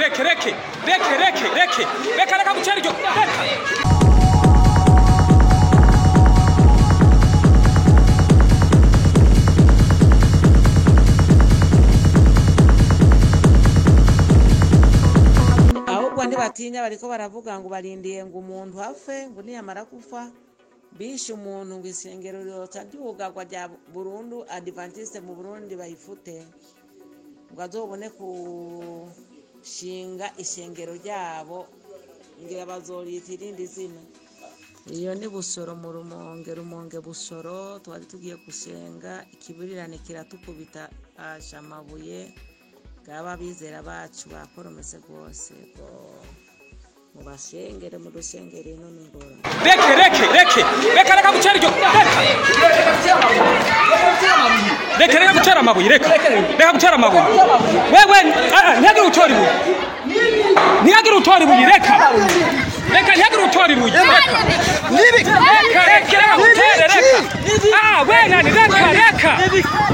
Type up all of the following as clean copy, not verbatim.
Reke, reke, reke, reke, reke, reka, reka gucera iryo, reka. Ahubwo ntibatinya, bariko baravuga ngo barindiye ngo umuntu apfe, ngo niyamara gupfa bishe umuntu ngo isengero rizoca ryugarwa rya burundu, Adventiste mu Burundi bayifute, ngo azobone kushinga ishengero ryabo, ngira bazorita irindi zina. Iyo ni Busoro mu Rumonge, Rumonge Busoro, twari tugiye gusenga, ikiburirane kiratukubita, asha amabuye ngaba abizera bacu bakoromese rwose ngo mubasengere, mudusengere, ino ni ingorane. Reke, reke, reke, reka, reka gucera iryo, reka, reka, reka gucera amabuye, reka, reka gucera amabuye. Wewe, ntihagire utora ibuye, ntihagire utora ibuye, reka, reka, ntihagire utora ibuye, reka, reka, reka, reka gutere, reka. We nani, reka, reka,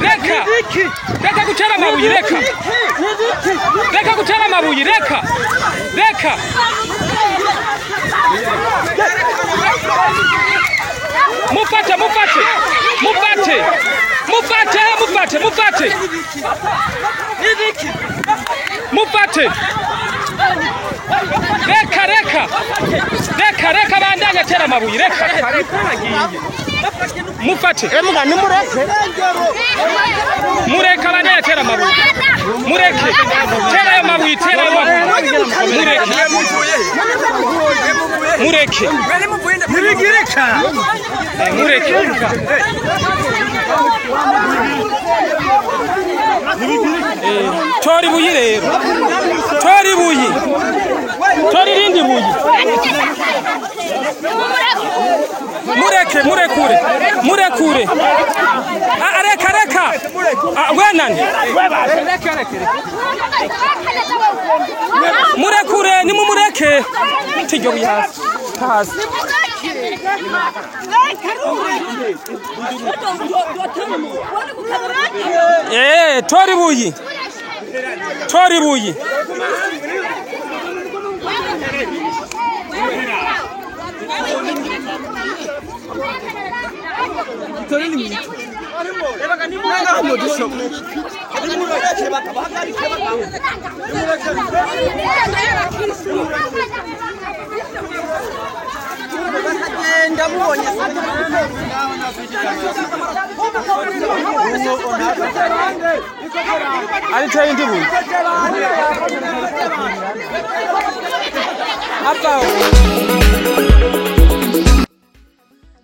reka, reka gucera amabuye, reka, reka gucera amabuye, reka, reka. Mufate, mufate, mufate, mufate, mufate, mufate, mufate. Reka, reka, reka, reka, bandanya tera amabuye, reka, mufate. Mureke abandanya tera amabuye, mureke tera ayo mabuye, tera ayo mabuye, mureke, mureke, mureke. Tora ibuye rero, tora ibuye, tora irindi buye. Mureke, murekure, murekure. Reka, reka. We nani, murekure, nimumureke. Tiryo buye hasi, hasi. Tora ibuye, tora ibuye. Alitera indi buye apa.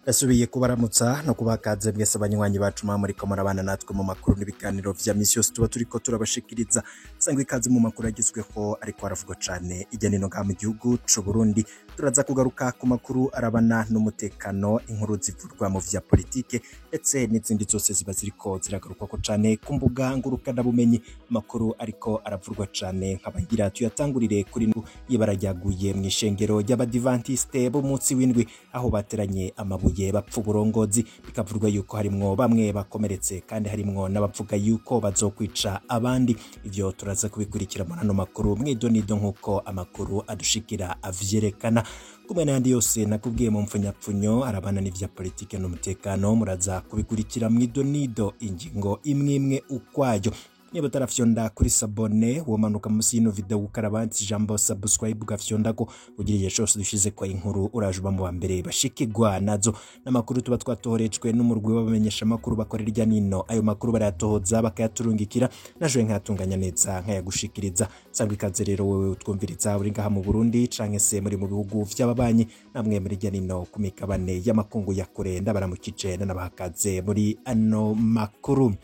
Ndasubiye kubaramutsa no kubakaze mwese abanywanyi bacu muriko murabana natwe mu makuru n'ibiganiro vya misi yose tuba turiko turabashikiriza. Sangwa ikaze mu makuru agezweho ariko aravugwa cane irya nino ngaha mu gihugu c'u Burundi. Turaza kugaruka ku makuru arabana n'umutekano, inkuru zivurwa mu vya politike ndetse n'izindi zose ziba ziriko ziragarukwako cane ku mbuga ngurukanabumenyi. Amakuru ariko aravurwa cane nkabagira tuyatangurire kuri ibara ryaguye mw'ishengero ry'Abadivantiste b'umunsi w'indwi, aho bateranye amabuye bapfa uburongozi, bikavurwa yuko harimwo bamwe bakomeretse kandi harimwo n'abavuga yuko bazokwica abandi. Ivyo turaza kubikurikira muri ano makuru mwidonido nkuko amakuru adushikira avyerekana. Kumwe n'ayandi yose nakubwiye mu mpfunyapfunyo arabana n'ivya politike n'umutekano, muraza kubikurikira mwidonido ingingo imwe imwe ukwayo. Niba utarafyonda kuri sabone, womanuka munsi y'ino video ukaraba ijambo subscribe ugafyondako kugira igihe cose dushize kwa inkuru uraje uba mu wa mbere bashikirwa nazo. N'amakuru tuba twatohorejwe n'umurwi w'abamenyesha makuru bakorera irya nino, ayo makuru barayatohoza bakayaturungikira, naje nkayatunganya neza nkayagushikiriza. Sangwa ikaze rero wewe utwumviriza uri ngaha mu Burundi canke se muri mu bihugu vy'ababanyi, namwe muri irya nino ku migabane y'amakungu ya kure, ndabaramukije n'abahakaze muri ano makuru.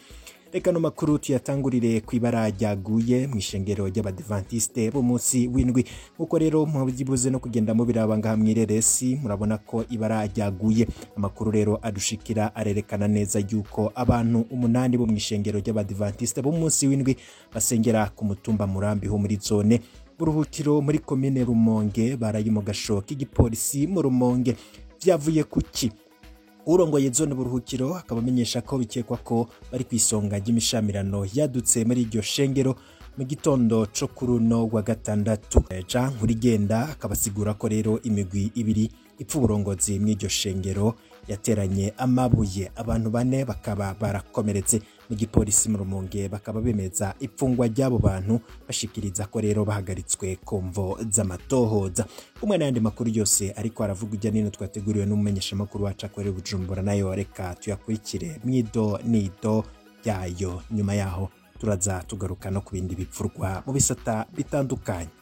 Reka no makuru tuyatangurire kwibara ryaguye mw'ishengero ry'Abadventiste b'umunsi w'indwi. Nkuko rero mubigibuze no kugenda mubiraba ngaha mw'ireresi, murabona ko ibara ryaguye. Amakuru rero adushikira arerekana neza yuko abantu 8 bo mw'ishengero ry'Abadventiste b'umunsi w'indwi basengera ku mutumba Murambi ho muri zone Buruhukiro muri komine Rumonge baraye mu gasho k'igipolisi mu Rumonge. Vyavuye kuki? Urongoye zone Buruhukiro akaba amenyesha ko bikekwa ko bari kwisonga ry'imishamirano yadutse muri iryo shengero. Mu gitondo co kuri uno wa gatandatu, Jean Nkurigenda akabasigura ko rero imigwi ibiri ipfa uburongozi mw'iryo shengero yateranye amabuye, abantu bane bakaba barakomeretse. Mu gipolisi mu Rumonge bakaba bemeza ipfungwa ry'abo bantu, bashikiriza ko rero bahagaritswe ku mvo z'amatohoza. Kumwe n'ayandi makuru yose ariko aravuga ijya nino twateguriwe n'umumenyeshamakuru wacu akorera Bujumbura, nayo reka tuyakurikire mwido nido yayo. Nyuma yaho turaza tugaruka no ku bindi bipfurwa mu bisata bitandukanye.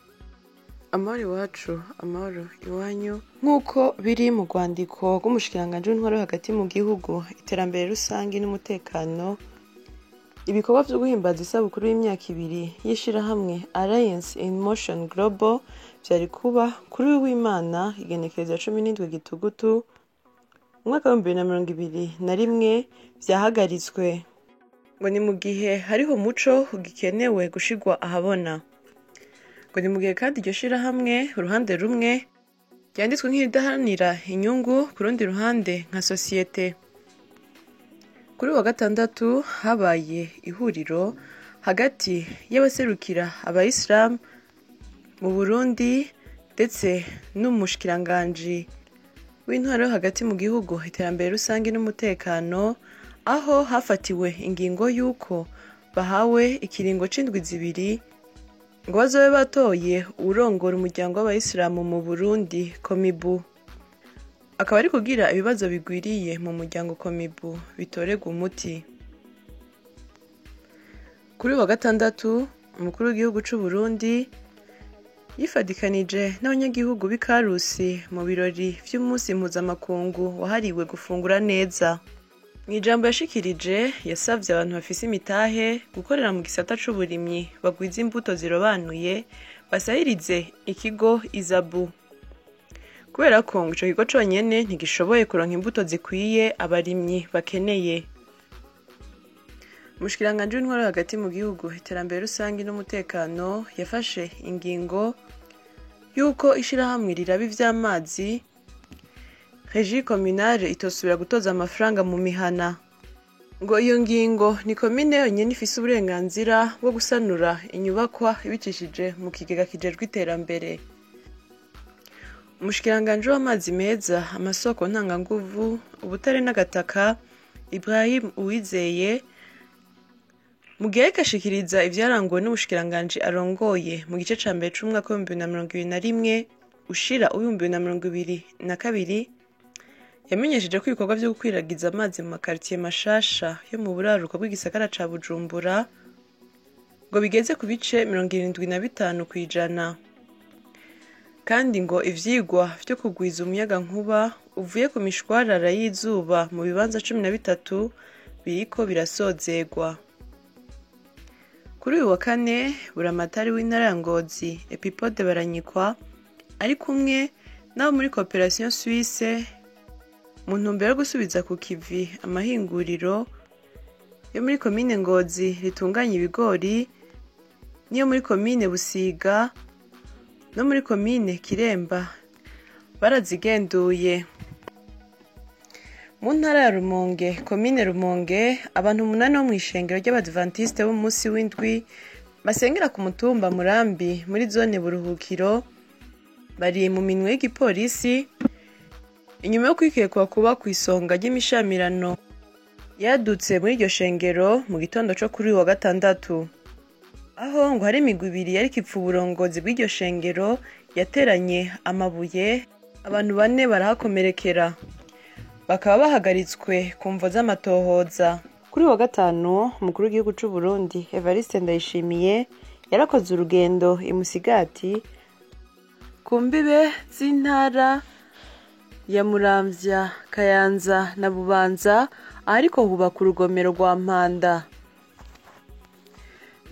Amahoro iwacu, amahoro iwanyu. Nk'uko biri mu rwandiko rw'umushikiranganji w'intwaro yo hagati mu gihugu, iterambere rusange n'umutekano, ibikorwa vyo guhimbaza isabukuru y'imyaka 2 y'ishirahamwe Alliance in Motion Global vyari kuba kuri uyu w'Imana igenekerezo ya 17 Gitugutu umwaka wa 2021 vyahagaritswe. Ngo ni mu gihe hariho umuco ugikenewe gushirwa ahabona. Ngo ni mu gihe kandi iryo shirahamwe uruhande rumwe ryanditswe nk'iridaharanira inyungu, ku rundi ruhande nka sosiyete. Kuri uwa gatandatu habaye ihuriro hagati y'abaserukira abayisilamu mu Burundi ndetse n'umushikiranganji w'intwaro yo hagati mu gihugu, iterambere rusange n'umutekano, aho hafatiwe ingingo y'uko bahawe ikiringo c'indwi 2 ngo bazobe batoye uwurongora umuryango w'abayisilamu mu Burundi Komibu. Akaba ari kugira ibibazo bigwiriye mu muryango Komibu bitorerwa umuti. Kuri uwa gatandatu umukuru w'igihugu c'u Burundi yifadikanije n'abanyagihugu b'i Karusi mu birori vy'umunsi mpuzamakungu wahariwe gufungura neza. Mw'ijambo yashikirije yasavye abantu bafise imitahe gukorera mu gisata c'uburimyi bagwiza imbuto zirobanuye, basahirize ikigo Izabu, kubera ko ngo ico kigo conyene ntigishoboye kuronka imbuto zikwiye abarimyi bakeneye. Umushikiranganji w'intwaro hagati mu gihugu, iterambere rusange n'umutekano yafashe ingingo y'uko ishirahamwe riraba ivy'amazi Régie communale itosubira gutoza amafaranga mu mihana. Ngo iyo ngingo ni komine yonyene ifise uburenganzira bwo gusanura inyubakwa ibicishije mu kigega kijejwe iterambere. Umushikiranganji w'amazi meza, amasoko ntanganguvu, ubutare n'agataka Ibrahim Uwizeye, mu gihe ariko ashikiriza ivyaranguwe n'ubushikiranganji arongoye mu gice ca mbere c'umwaka wa 2021 ushira uw'2022, yamenyesheje ko ibikorwa vyo gukwiragiza amazi mu makaritiye mashasha yo mu buraruko bw'igisagara ca Bujumbura ngo bigeze ku bice 75%, kandi ngo ivyigwa vyo kugwiza umuyagankuba uvuye ku mishwarara y'izuba mu bibanza 13 biriko birasozegwa. Kuri uyu wa kane Buramatari w'intara ya Ngozi Epipode Baranyikwa ari kumwe n'abo muri Coopération Suisse mu ntumbero yo gusubiza ku kivi amahinguriro yo muri komine Ngozi ritunganya ibigori, n'iyo muri komine Busiga no muri komine Kiremba barazigenduye. Mu ntara ya Rumonge, komine Rumonge, abantu 8 bo mw'ishengero ry'Abadventiste b'umunsi w'indwi basengera ku mutumba Murambi muri zone Buruhukiro bari mu minwe y'igipolisi inyuma yo kwikekwa kuba kw'isonga ry'imishamirano yadutse muri iryo shengero mu gitondo co kuri uyu wa gatandatu, aho ngo hari imigwi ibiri yariko ipfa uburongozi bw'iryo shengero yateranye amabuye, abantu 4 barahakomerekera, bakaba bahagaritswe ku mvo z'amatohoza. Kuri uwa gatanu umukuru w'igihugu c'u Burundi Evariste Ndayishimiye yarakoze urugendo i Musigati ku mbibe z'intara ya Muramvya, Kayanza na Bubanza, ahariko hubakwa urugomero rwa Mpanda.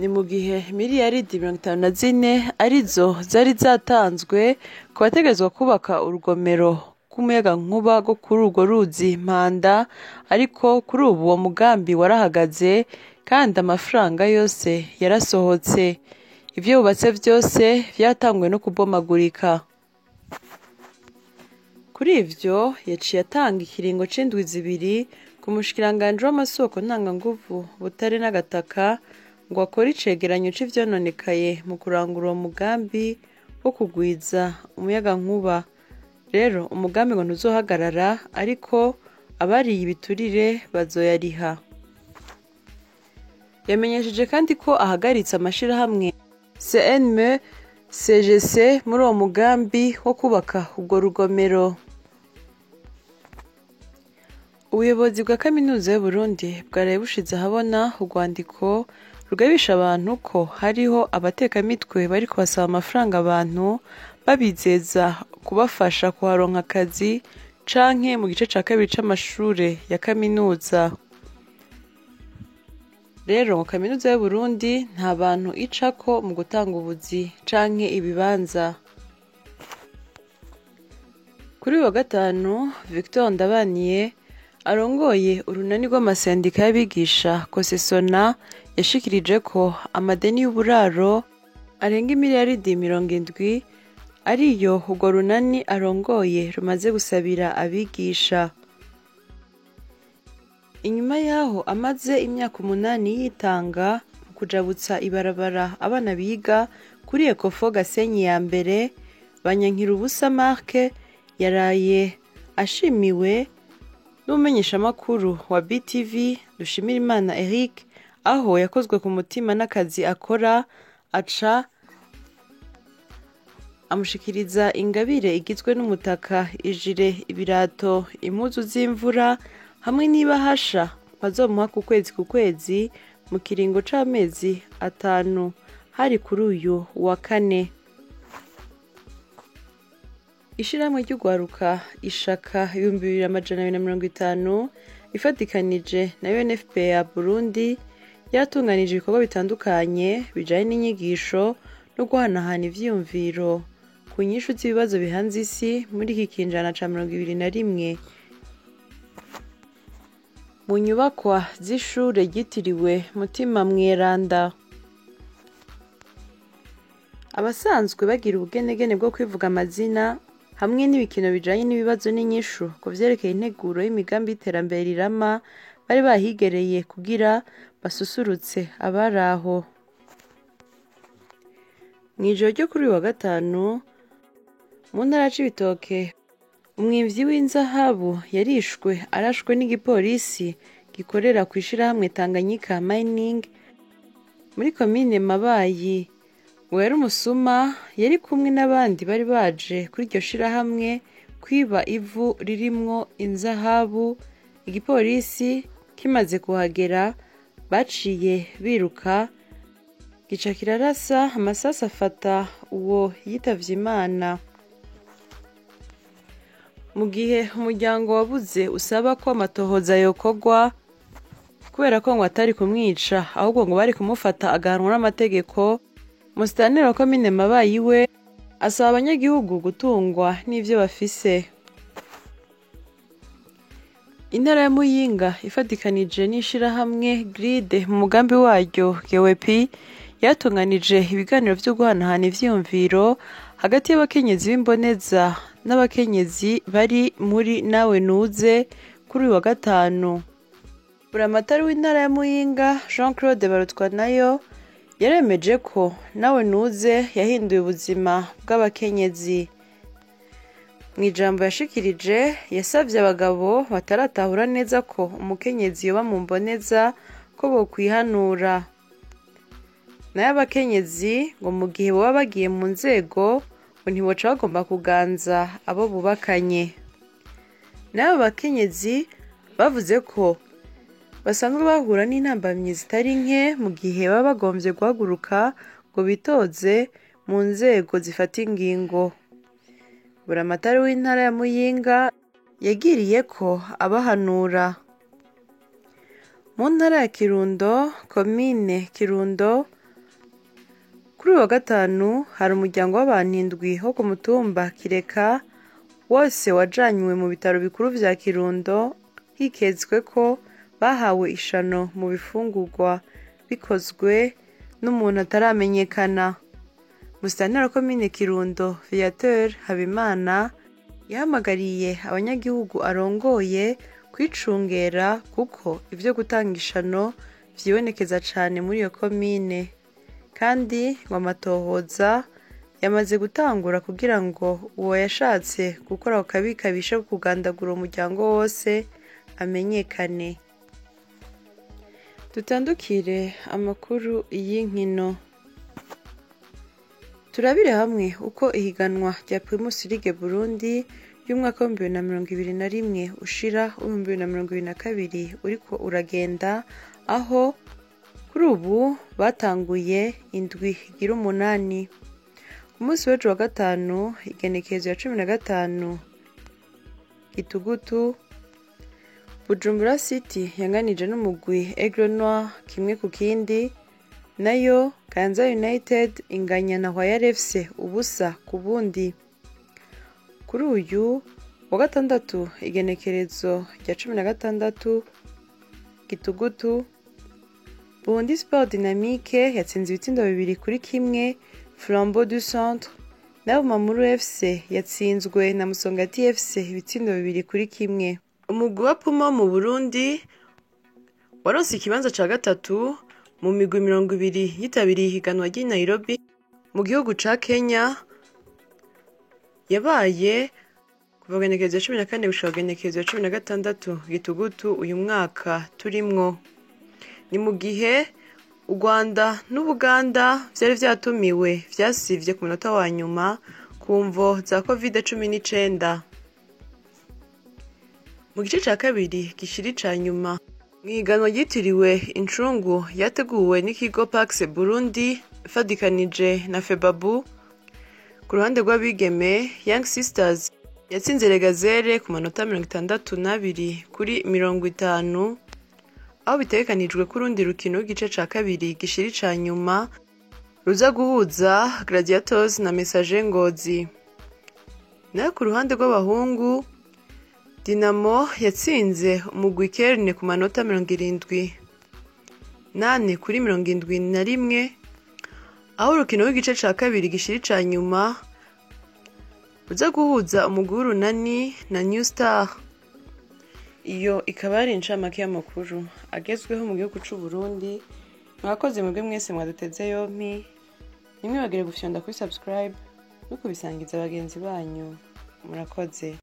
Ni mu gihe miliyaridi 54 arizo zari zatanzwe ku bategerezwa kubaka urugomero rw'umuyagankuba rwo kuri urwo ruzi Mpanda, ariko kuri ubu uwo mugambi warahagaze kandi amafaranga yose yarasohotse. Ivyo bubatse vyose vyatanguye no kubomagurika. Kuri ivyo yaciye atanga ikiringo c'indwi 2 ku mushikiranganji w'amasoko ntanganguvu, ubutare n'agataka ngo akore icegeranyo c'ivyononekaye mu kurangura uwo mugambi wo kugwiza umuyagankuba. Rero umugambi ngo ntuzohagarara, ariko abariye ibiturire bazoyariha. Yamenyesheje kandi ko ahagaritse amashirahamwe CNM, CGC muri uwo mugambi wo kubaka urwo rugomero. Ubuyobozi bwa Kaminuza y'Uburundi bwaraye bushize ahabona urwandiko rugabisha abantu ko hariho abatekamitwe bariko basaba amafaranga abantu, babizeza kubafasha kuharonka akazi canke mu gice ca kabiri c'amashure ya kaminuza. Rero ngo Kaminuza y'Uburundi nta bantu icako mu gutanga ubuzi canke ibibanza. Kuri uyu wa gatanu, Victor Ndabaniye arongoye urunani rw'amasendika y'abigisha Kosesona yashikirije ko amadeni y'uburaro arenga imiliyaridi 70 ariyo urwo runani arongoye rumaze gusabira abigisha. Inyuma yaho amaze imyaka 8 yitanga mu kujabutsa ibarabara abana biga kuri Ecofo Gasenyi ya mbere, Banyankirubusa Mark yaraye ashimiwe n'umumenyeshamakuru wa BTV Dushimirimana Eric, aho yakozwe ku mutima n'akazi akora, aca amushikiriza ingabire igizwe n'umutaka, ijire, ibirato, impuzu z'imvura hamwe n'ibahasha bazomuha ku kwezi ku kwezi mu kiringo c'amezi 5, hari kuri uyu wa kane. Ishirahamwe ry'ugwaruka Ishaka 2250 ifatikanije na UNFPA Burundi yaratunganije ibikorwa bitandukanye bijanye n'inyigisho no guhanahana ivyiyumviro ku nyishu z'ibibazo bihanze isi muri iki kinjana ca 21. Mu nyubakwa z'ishure ryitiriwe Mutima Mweranda, abasanzwe bagira ubugenegene bwo kwivuga amazina hamwe n'ibikino bijanye n'ibibazo n'inyishu ku vyerekeye integuro y'imigambi y'iterambere rirama bari bahigereye kugira basusurutse abari aho. Mw'ijoro ryo kuri uyu wa gatanu, mu ntara ya Cibitoke, umwimvyi w'inzahabu yarishwe arashwe n'igipolisi gikorera kw'ishirahamwe Tanganyika Mining muri komine Mabayi. Ngo yari umusuma, yari kumwe n'abandi bari baje kuri iryo shirahamwe kwiba ivu ririmwo inzahabu. Igipolisi kimaze kuhagera baciye biruka, gica kirarasa amasasu afata uwo yitavye Imana. Mu gihe umuryango wabuze usaba ko amatohoza yokorwa kubera ko ngo atari kumwica, ahubwo ngo bari kumufata agahanwa n'amategeko, Musitanteri wa komine Mabayi we asaba abanyagihugu gutungwa n'ivyo bafise. Intara ya Muyinga ifatikanije n'ishirahamwe Gride mu mugambi waryo GWP yatunganije ibiganiro vyo guhanahana ivyiyumviro hagati y'abakenyezi b'imboneza n'abakenyezi bari muri Nawe Nuze kuri uyu wa gatanu. Buramatari w'intara ya Muyinga Jean Claude Barutwanayo yaremeje ko Nawe Nuze yahinduye ubuzima bw'abakenyezi. Mw'ijambo yashikirije yasavye abagabo bataratahura neza ko umukenyezi yoba mu mboneza ko bokwihanura. Nayo abakenyezi ngo mu gihe boba bagiye mu nzego ngo ntiboca bagomba kuganza abo bubakanye. Nayo abakenyezi bavuze ko basanzwe bahura n'intambamyi zitari nke mu gihe baba bagomvye guhaguruka ngo bitoze mu nzego zifata ingingo. Buramatari w'intara ya Muyinga yagiriye ko abahanura. Mu ntara ya Kirundo, komine Kirundo, kuri uyu wa gatanu hari umuryango w'abantu 7 wo ku mutumba Kireka wose wajanywe mu bitaro bikuru vya Kirundo, hikezwe ko bahawe ishano mu bifungurwa bikozwe n'umuntu ataramenyekana. Musitanteri wa komine Kirundo Viateur Habimana yahamagariye abanyagihugu arongoye kwicungera kuko ivyo gutanga ishano vyibonekeza cane muri iyo komine, kandi ngo amatohoza yamaze gutangura kugira ngo uwo yashatse gukora ako kabi kabishe ko kugandagura uwo muryango wose amenyekane. Dutandukire amakuru y'inkino. Turabire hamwe uko ihiganwa rya Primus League Burundi y'umwaka w'2021 ushira w'2022 uriko uragenda, aho kuri ubu batanguye indwi igira umunani. Ku munsi w'ejo wa gatanu, igenekerezo ya 15 Gitugutu, Bujumbura City yanganije n'umugwi Aigle Noir 1-1, nayo Kayanza United inganya na Royal FC 0-0. Kuri uyu wa gatandatu, igenekerezo rya 16 Gitugutu, Burundi Sport Dynamique yatsinze ibitsindo 2-1 Flambeau du Centre, nayo Mamuru FC yatsinzwe na Musongati FC ibitsindo 2-1. Umugwi wa Puma mu Burundi waronse ikibanza ca gatatu mu migwi 20 yitabiriye ihiganwa ry'i Nairobi mu gihugu ca Kenya, yabaye kuva igenekerezo ya 14 gushika igenekerezo ya 16 Gitugutu uyu mwaka turimwo. Ni mu gihe u Rwanda n'Ubuganda vyari vyatumiwe vyasivye ku munota wa nyuma ku mvo za Covid-19. Mu gice ca kabiri gishira ica nyuma mw'ihiganwa ryitiriwe incungu yateguwe n'ikigo Pax Burundi ifadikanije na Febabu, ku ruhande rw'abigeme Young Sisters yatsinze Regazere ku manota 62-50, aho bitegekanijwe ko urundi rukino rw'igice ca kabiri gishira ica nyuma ruza guhuza Gladiators na Messager Ngozi. Nayo ku ruhande rw'abahungu, Dinamo yatsinze umugwi Kerne ku manota 74-71, aho urukino rw'igice ca kabiri gishira ica nyuma ruza guhuza umugwi w'Urunani na New Star. Iyo ikaba ari incamake y'amakuru agezweho mu gihugu c'u Burundi. Mwakoze mwebwe mwese mwaduteze yompi, ntimwibagire gufyonda kuri subscribe no kubisangiza bagenzi banyu. Murakoze.